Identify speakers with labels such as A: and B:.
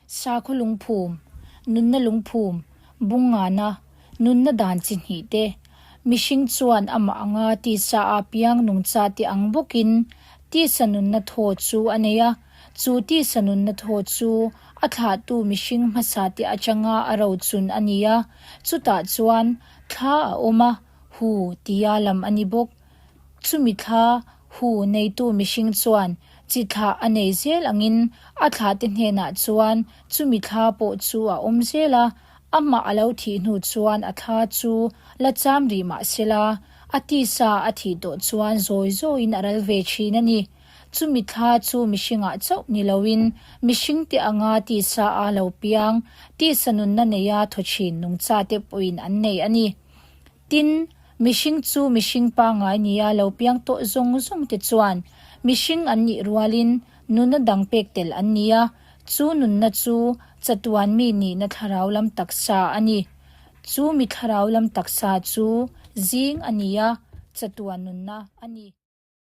A: Sakhaw lungphum, nunna lungphum, bungngana, nunna dan chi hnih te, mihring chuan amah anga tisa a piang nungcha te ang bawkin tisa nunna thaw chu a nei a, chu tisa nunna thaw chu a thlahtu mihring hmasa te atanga a rochun a ni a, chutah chuan thla a awm a, hu tia lam a ni bawk. Chumi thla hu neitu mihring chuan chi thlah a nei zel angin a thlahte hnenah chuan chumi thla pawh chu a awm zel a, amah a lo thih hnu chuan a thla chu la cham rih mah sela, a tisa a thih tawh chuan zawi zawiin a ral ve thin a ni. Chumi thla chu mihringah chauh ni loin mihringte anga tisa a lo piang, tisa nunna neia thaw thin nungchate pawhin an nei a ni. Tin, mihring chu mihring pangngai nia lo piang tawh zawng zawng te chuan mihring an nih rualin nunna dang pek tel an ni a, chu nunna chu chatuan mi nihna thlarau lam taksa a ni. Chu mi thlarau lam taksa chu zing a ni a, chatuan nunna a ni.